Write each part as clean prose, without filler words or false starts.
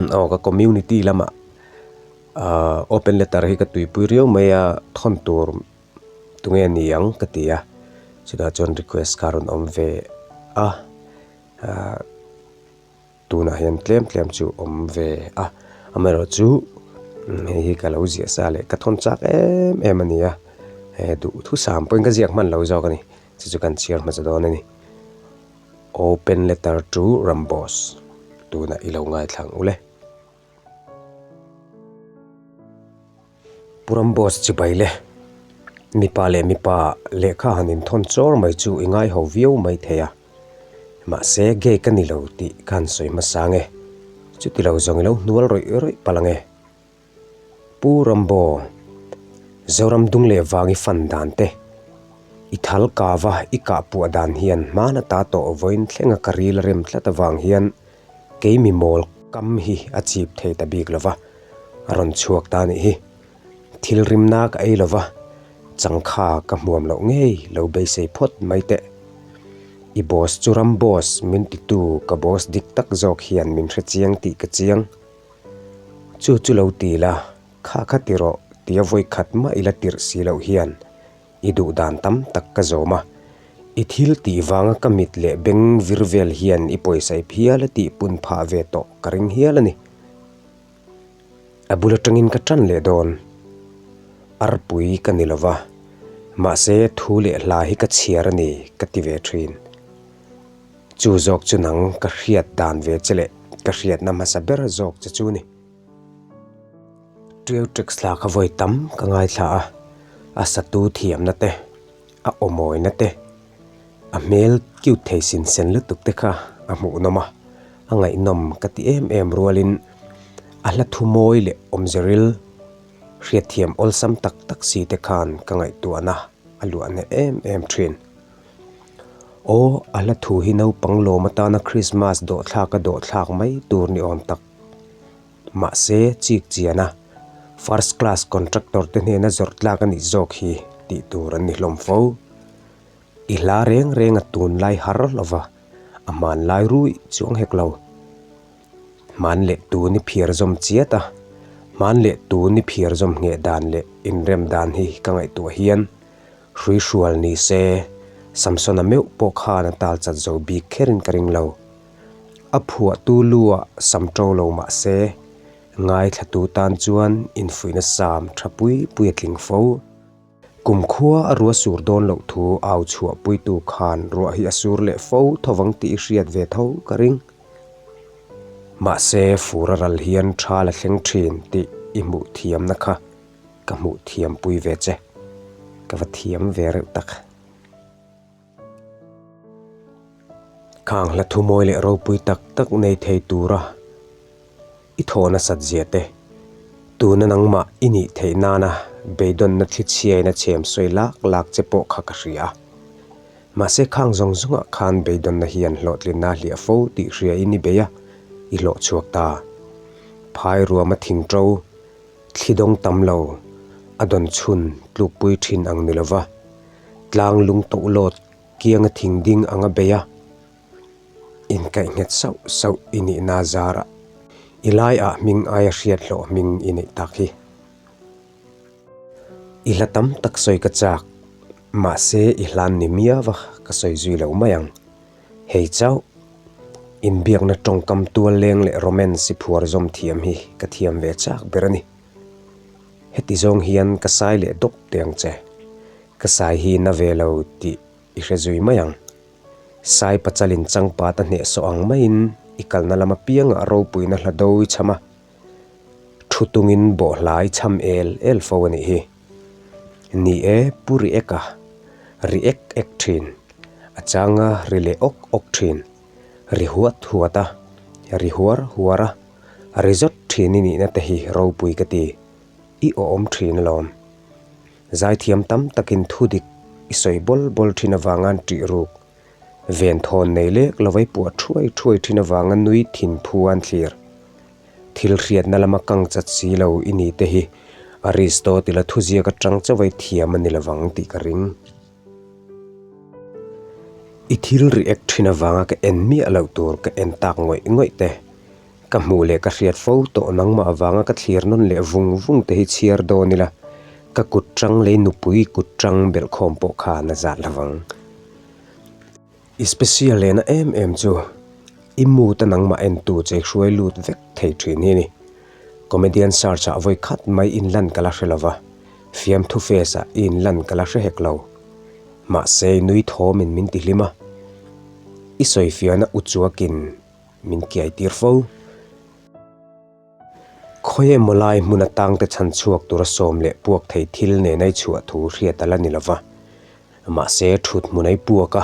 Aw ka community lamah ahh open letter hi ka tuipui riau mai a thawn tur tunge ni ang ka ti a chutah chuan request kha a rawn awm ve a ahh tunah hian tlem tlem chu awm ve a amaherawhchu hei hi ka lo ziah sa leh ka thawn chak em em a ni a he duhthusam pawhin ka ziak hman lo zawk a ni chu chu kan chhiar hmasa dawn a ni. Open letter to Ramboss tunah i lo ngaithla ang ule. Pu Ramboss chibai le, mipa leh mipa lehkha han inthawn chawr mai chu i ngai ho viau mai thei a. Mahse gay ka ni lo tih ka han sawi hmasa nge, chuti lo zawng i lo hnual rawih rawih palh ang e. Pu Rambo, Zoram dung leh vang i fan dan te, i thal kava i kah puah dan hian hmana ta tawh vawiin thlenga ka ril a rem tlat avang hian kei mi mawl kam hi a chip thei ta bik lova, a rawn chhuak ta nih hi. Thil rimna ka ei lova, changkha ka hmuam loh ngei lo beisei phawt mai teh. I boss chu ram boss min titu ka boss dik tak zawk hian min hrechiang tih ka chiang. Chu chu lo ti la, kha kha ti rawh tia vawi khat mah ila tirh si loh hian i duh dan tam tak ka zawm a. I thil tih vanga ka mit leh beng vir vel hian i pawisa ip hial a tih pun phah ve tawh ka ring hial a ni. A bul atangin ka tan leh dawn. Arpui ka ni lova, mahse thu leh hla hi ka chhiar a ni ka ti ve thin. Chu zawk chu nang ka hriat dan ve che leh ka hriatna hmasa ber zawk che chu ni. Trio Tricks thla kha vawi tam ka ngaithla a, a satu thiamna te, a awmawina te, a hmel cute thei sin sen lutuk te kha a hmuhnawm a, a ngaihnawm ka ti em em rualin a hla thu mawi leh awmzeril hriatthiam awlsam tak tak si te khan ka ngaihtuahna a luahna em em thin. Aw, a hla thu hi naupang lawm atana Krismas dawhthlak a dawhthlak mai tur ni awm tak. Mahse, chik chiana First Class Contractor te hnena zawrh tlak a nih zawk hi tih tur an ni hlawm fo. I hla reng reng a tunlai har lova, a hmanlai ruih chuang hek lo. Hman leh tun i phiar zawm chiat a, hman leh tun i phiar zawm ngheh dan leh inrem dan hi ka ngaihtuah hian hrui hrual ni se, Samsona meuh pawh khan a tal chat zo bik kherin ka ring lo. A phuahtu lu ah sam to lo mah se, ngaithlatu tan chuan infuihna sam tha pui pui a tling fo. Kumkhua a ruah sur dawn loh thu au chhuah puitu khan ruah hi a sur leh fo thovang tih i hriat ve tho ka ring. Mahse fur a ral hian tha la thleng thin tih i hmuh thiamna kha ka hmuh thiam pui ve che. Ka va thiam ve reuh tak. Khang hla thu mawi leh ropui tak tak nei thei tura i thaw nasat zia te, tuna nangmah i nih theih nana beidawnna thli chhiaina chhem sawi lak lak che pawh kha ka hria a. Mahse khang zawng zawngah khan beidawnna hian hlawhtlinna a hliah fo tih hriain i bei a, i hlawh chhuak ta. Phai ruama thingṭo, thli dawng tam lo, a dawn chhun tlukpui ṭhin ang ni lova, tlang lung toh lawt kianga thing ding anga bei a, inkaih nghet sauh sauh i nihna zarah i laiah hming aia hriat hlawh hming i neih tak hi. I hla tam tak sawi ka chak, mahse i hlan ni miau a ka sawi zui lo mai ang. Hei chauh, inbiakna tawngkam tual leng leh romance i phuar zawm thiam hi ka thiam ve chak ber a ni. Heti zawng hian ka sai leh dawp teh ang che. Ka sai hi na ve lo tih i hre zui mai ang. Sai pachalin changpat a hnehsawh ang maiin i kalna lam apiangah ropuina hla do i cham a, thu tungin bawhhla i cham el el fo a nih hi. Ni e, pu ri ek a, ri ek ek thin, a changa ri leh awk awk thin, ri huat huat a, ri huar huar a, ri zawt thin i nihna te hi ropui ka ti, i awm thin alawm. Zaithiam tam takin thu dik i sawi bawl bawl thin avanga an ṭih ruk. Venthawn nei lek lo vai puah thuai thuai thin avanga nui thin phu an thlir. Thil hriatna lama kang chat si lo i ni te hi Aristotle-a thuziak atang chauhvai thiam a ni lovang tih ka ring. I thil react thin avanga ka en miah loh tur ka en tak ngawih ngawih te. Ka hmuh leh ka hriat fo tawh nangmah avanga ka thlir nawn leh vung vung te hi chhiar dawn ila, ka kut tang lei nupui kut tang belhkhawm pawh kha na zat lovang. I special lehna em em chu i mood a nangmah entu che hruai lut vek thei thin hi a ni. Comedian search ah vawi khat mai inlan ka la hre lova, fiamthu face ah i inlan ka la hre hek lo. Mahse i nui thawmin min ti hlim a, i sawifiahna uchuakin min kiai tir fo. Khawi emaw lai hmun atangte chhan chhuak tura sawm leh puak thei thil nena i chhuah thu hriat a la ni lova. Mahse thut hmun a i puak a,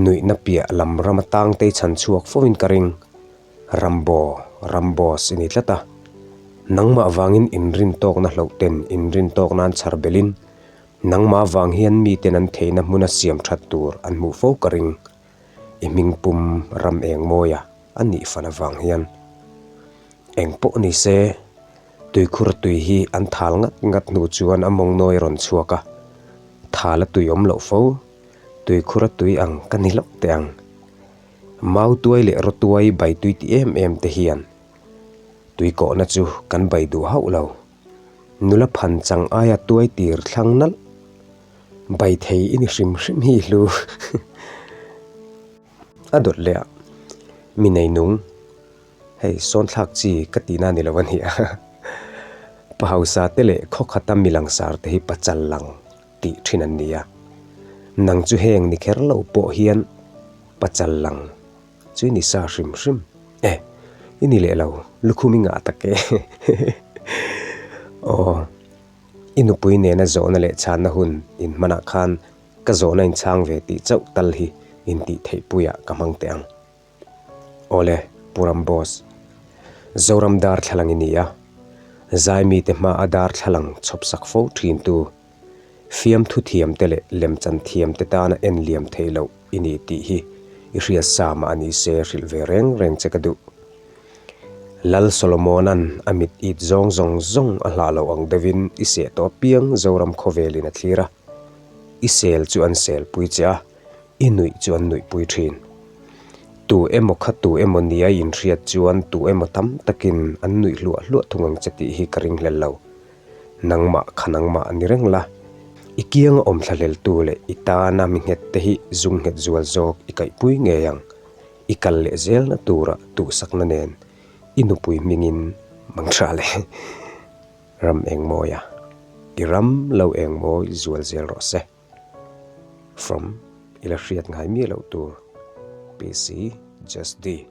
nuihna piah lam ram atangte i chhan chhuak foin ka ring. Rambo, Ramboss i ni tlat a. Nangmah vangin inrin tawkna hloh ten inrin tawk nan chhar belin, nangmah vang hian miten an theihna hmuna siam that tur an hmuh fo ka ring. I hming pum ram eng mawia a nih fan avang hian eng pawh ni se, tuikhur tui hi an thal ngat ngat hnu chuan a mawng nawi a rawn chhuak a, thal a tui awm loh fo, tuikhur a tui ang ka ni lawk teh ang. Mau tuai leh rawtuai bai tui ti em em te hian tui kawhna chu kan bai duh hauh lo. Nula phan chang aia tuai tir thlang nalh. Bai thei i ni hrim hrim hi hlu. A dawt leh a, mi nei nung, hei sawn thlak chi ka tihna ni lo a ni a. Pa hausa te leh khaw khata mi langsar te hi pachal lang tih thin an ni a. Nang chu heng ni kher lo pawh hian pachal lang chu i ni sa hrim hrim. E, i ni leh lo, lukhum i ngah tak e. Aw. I nupui nena zawhna leh chhanna hun inhmanah khan ka zawhna inchhang ve tih chauh tal hi intih theihpuiah ka hmang teh ang. Awle, Pu Ramboss. Zoram darthlalang i ni a, zaimite hmaa darthlalang chhawpsak fo thintu, fiamthu thiamte leh lemchan thiamte tana en liam theih loh i ni tih hi i hriat sa mah a ni se hrilh ve reng reng che ka duh. Lal Solomona'n a mit it zawng zawng zawng a hlah loh ang deuhin i seh tawh apiang Zoram khawvelin a thlir a. I sel chu an selpui che a, i nuih chu an nuihpui thin. Tu emaw kha tu emaw nia i inhriat chuan tu emaw tam takin an nuih hluah hluah thung ang che tih hi ka ringhlel lo. Nangmah kha nangmah a ni reng la, i kianga awm thlahleltu leh i tana mi nghet te hi zung nghet zual zawk i kaihpui ngei ang. I kal leh zelna tura duhsakna nen i nupui hmingin mang tha le. Ram eng mawi a, i ram lo eng mawi zual zel rawh se. From i la hriat ngai miah loh tur PC Just D.